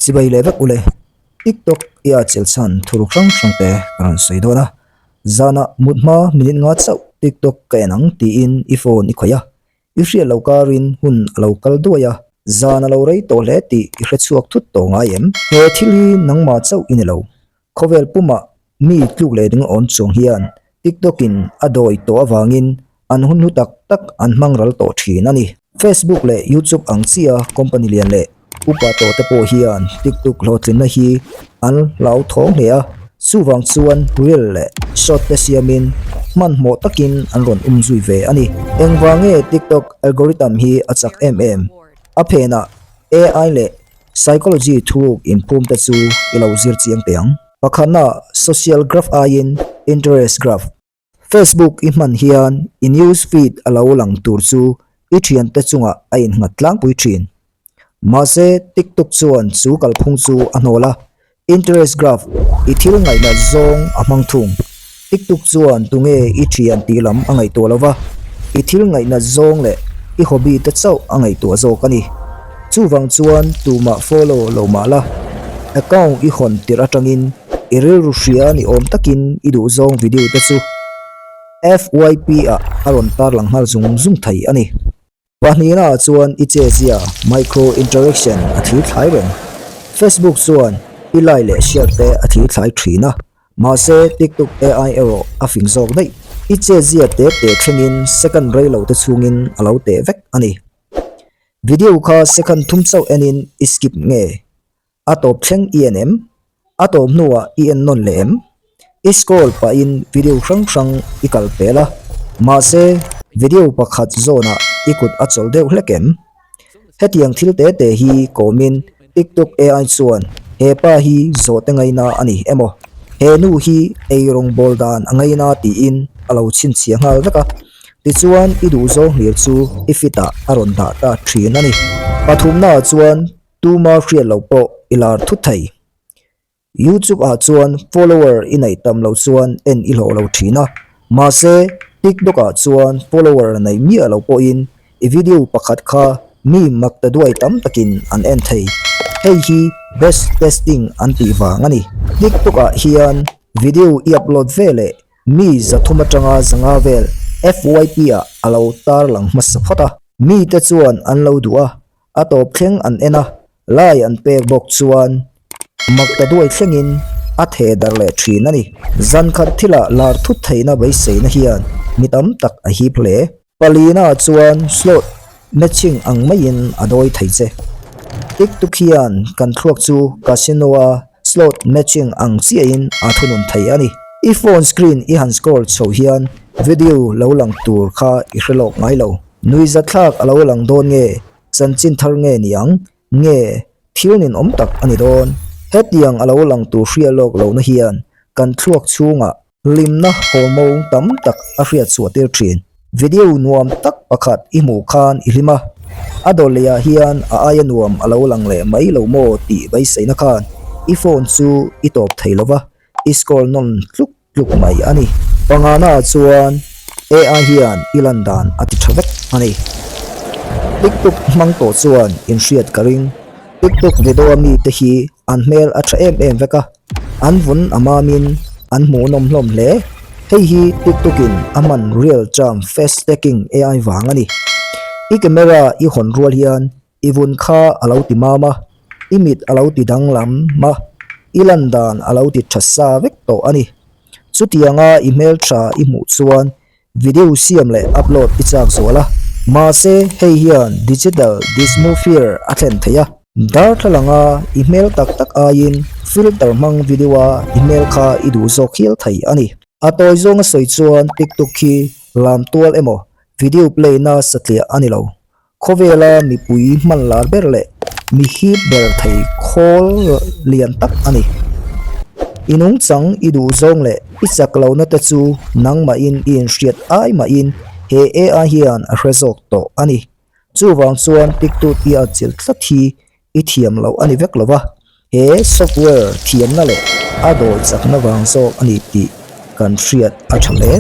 Chibai leh vek ule, TikTok i a chelh chhan thuruk hrang hrang te ka rawn sawi dawn a, zanah mut hma minute nga chauh TikTok ka en ang tiin i phone i khawih a, i hriat loh karin hun a lo kal duai a, zan a lo rei tawh hle tih i hre chhuak thut tawh ngai em? He thil hi nangmah chauh i ni lo, Khawvel pumah mi tluk leh ding awn chuang hian TikTok in a dawi tawh avangin an hun hlu tak tak an hmang ral tawh thin a ni. Facebook leh YouTube ang chia company lian leh upa tawh te pawh hian TikTok hlawhtlinna hi an hlauthawng hle a, chuvang chuan reel leh short te siamin hmanhmawh takin an rawn um zui ve a ni. Engvang nge TikTok algorithm hi a chak em em? A phenah AI leh Psychology thuruk inphum te chu i lo zir chiang teh ang. Pakhatna, social graph aiin interest graph. Facebook i hman hian i news feed a lo lang tur chu i thiante chungah a innghat tlangpui thin. Mahse, TikTok chuan chu kalphung chu a hnawl a, Interest graph, I thil ngaihna zawng a hmang thung. TikTok chuan tunge i thian tih lam a ngaihtuah lo va, i thil ngaihna zawng leh i hobby te chauh a ngaihtuah zawk a ni. Chuvang chuan tumah follow lo mah la, account i hawn tirh atangin i rilru hria ni awm takin i duhzawng video te chu FYP ah a rawn tarlang nghal zung zung thei a ni. Pahnihna ah chuan i chezia, micro interaction, a thlir thlai reng. Facebook chuan i like leh share te a thlir thlai thin a, mahse TikTok AI erawh a fing zawk daih. I chezia te te thlengin second rei lo te chhungin a lo teh vek a ni. Video kha second thum chauh enin i skip nge? A tawp thleng i en em? A tawp hnuah i en nawn leh em? I scroll pahin video hrang hrang i kal pel a, mahse video pakhat zawnah i kut a chawlh deuh hlek em? Hetiang thil te te hi kawmin TikTok AI chuan he pa hi zawhte ngaina a ni emaw, he nu hi ei rawngbawl dan a ngaina tiin a lo chhinchhiah nghal vek a. Tichuan i duhzawng hlir chu i fit ah a rawn dah ta thin a ni. Pathumnaah chuan Tuma hriat loh pawh i lar thut thei. YouTube ah chuan follower i neih tam loh chuan en i hlawh lo thin a, mahse TikTok ah chuan follower neih miah loh pawhin i video pakhat kha mi mak ta duai tam takin an en thei. Hei hi best testing an tih vang a ni. TikTok ah hian video i upload veleh mi 300 atanga 500 vel FYP ah a lo tarlang hmasa phawt a. Mite chuan an lo duh a, A tawp thleng an en a, lai an pek bawk chuan mak ta duai thlengin a theh darh leh thin a ni. Zan khat thilah lar thut theihna beiseina hian mi tam tak a hip hle. Palina chuan slot matching ang maiin a dawi thei che. TikTok hian kan thluak chu casino-a slot matching ang chiahin a thunun thei a ni. I phone screen i han scroll chho hian video lo lang tur kha i hre lawk ngai lo. Nuihzatthlak a lo lang dawn nge, chanchin thar nge ni ang, nge thil ninawm tak a ni dawn. Hetiang a lo lang tur hria lawk lohna hian kan thluak chhungah hlimna hormone tam tak a hriat chhuah tir thin. Video nuam tak pakhat i hmuh khan i hlim a, a dawr leiah hian a aia nuam a lo lang leh mai lo maw tih beiseina khan i phone chu i tawp thei lo va, i scroll nawn tluk tluk mai a ni. Pangana ah chuan AI hian i lan dan a ti tha vek a ni. TikTok hmang tawh chuan in hriat ka ring. TikTok video a mi te hi an hmel a tha em em vek a, an vun a mam in an hmuhnawm hlawm hle. Hei hi TikTok in a hman real term face tagging AI vang a ni. I camera i hawn rual hian I vun kha a lo ti mam a, i mit a lo ti danglam a, i lan dan a lo ti tha sa vek tawh a ni. Chutianga i hmeltha i hmuh chuan video siam leh upload i chak zual a, mahse hei hian digital dysmorphia a thlen thei a. Darthlalanga i hmel tak tak aiin filter hmang video a i hmel kha i duh zawk hial thei a ni. A tawi zawnga sawi chuan TikTok hi lam tual emaw video play na satliah a ni lo. Khawvela mipui hman lar ber leh mi hip ber thei khawl lian tak a ni. I nungchang i duh zawng leh i chak lohna te chu nangmahin i inhriat ai mahin he AI hian a hre zawk tawh a ni. Chuvang chuan TikTok i atchilh tlat hi i thiam loh a ni vek lo va, he software thiamna leh a dawi chakna vang zawk a ni tih kan hriat a tha hle.